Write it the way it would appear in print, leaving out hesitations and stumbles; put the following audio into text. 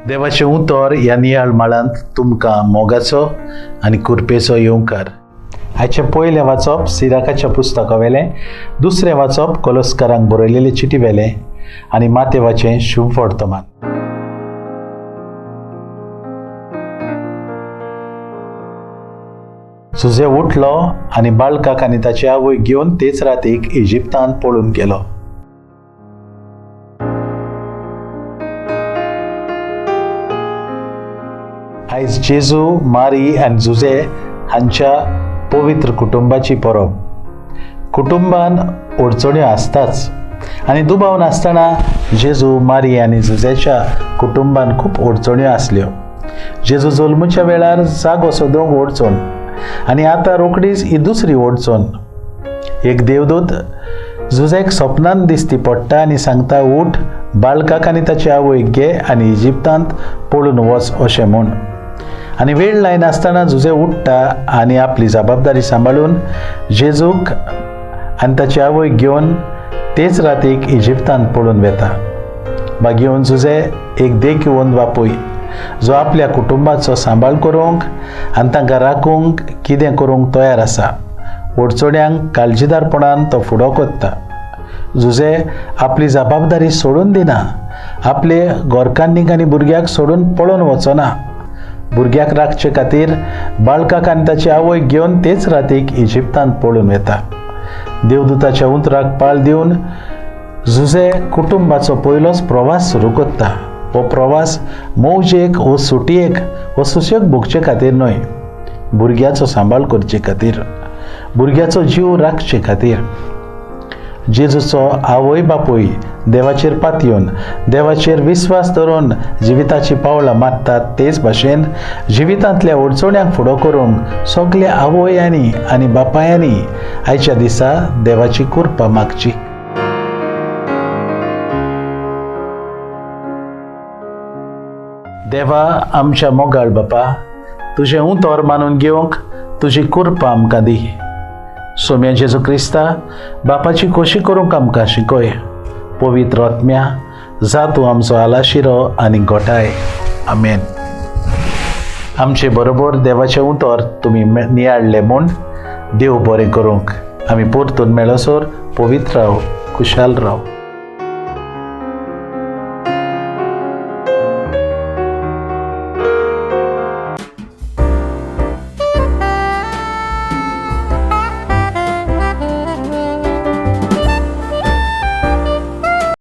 देवाचें उतर ह्या नियाळ माळांत तुमकां मोगाचो आनी कुरपेचो येवकार. आयचें पयलें वाचप सिराकाच्या पुस्तका वेलें, दुसरें वाचप कोलस्करांक बरयलेले चिटी वेलें आनी मातेवाचें शुभ वर्तमान. जुजे उठलो आनी बाळकाक आनी ताची आवय घेवन तेच रातीक इजिप्तांत पळून गेलो. आयज जेजू, मारी आनी जुजे हांच्या पवित्र कुटुंबाची परब. कुटुंबान अडचण्यो आसताच आनी दुबाव नासतना जेजू, मारी आनी जुजेच्या कुटुंबान खूब अडचण्यो आसल्यो. जेजू जल्मच्या वेळार जागो सोदूंक अडचण आनी आतां रोखडीच ही दुसरी अडचण. एक देवदूत जुजेक सपनान दिसती पडटा आनी सांगता, उठ, बाळकाक आनी ताची आवय घे आनी इजिप्तांत पळून वच अशें म्हूण. आनी वेळ लायनासतना जुजे उठ्ठा आनी आपली जबाबदारी सांबाळून जेजूक आनी ताची आवय घेवन तेच रातीक इजिप्तांत पळून वेता. बागेवन जुजे एक देखीवंत बापूय जो आपल्या कुटुंबाचो सांबाळ करूंक आनी तांकां राखूंक कितें करूंक तयार आसा. अडचण्यांक काळजीदारपणान तो फुडो करता. जुजे आपली जबाबदारी सोडून दिना, आपले घरकान्नीक आनी भुरग्याक सोडून पळोवन वचना. भुरग्याक राखचे खातीर बाळकाक आनी ताची आवय घेवन तेच रातीक इजिप्तांत पळून वता. देवदूताच्या उतराक पाळ दिवन जुजे कुटुंबाचो पयलोच प्रवास सुरू करता. हो प्रवास मौजेक वो सुटयेक वो सुशेग भोगचे खातीर न्हय, भुरग्याचो सांबाळ करचे खातीर, भुरग्याचो जीव राखचे खातीर. जेजूचो आवय बापूय देवाचेर पातयेवन, देवाचेर विस्वास धरून जिविताची पावलां मारतात. तेच भाशेन जिवितांतल्या अडचण्यांक फुडो करूंक सगल्या आवयांनी आनी बापायांनी आयच्या दिसा देवाची कृपा मागची. देवा, आमच्या मोगाळ बापा, तुजें उतर मानून घेवंक तुजी कृपा आमकां दी. सोम्या जेजू क्रिस्ता, बापाची खोशी करूंक आमकां शिकय. पवित्र आत्म्या, जा तूं आमचो आलाशिरो आनी गोठाय. आमेन. आमचे बरोबर देवाचें उतर तुमी नियाळ्ळें म्हूण देव बरें करूंक. आमी परतून मेळसर पवित्र राव, खुशाल राव.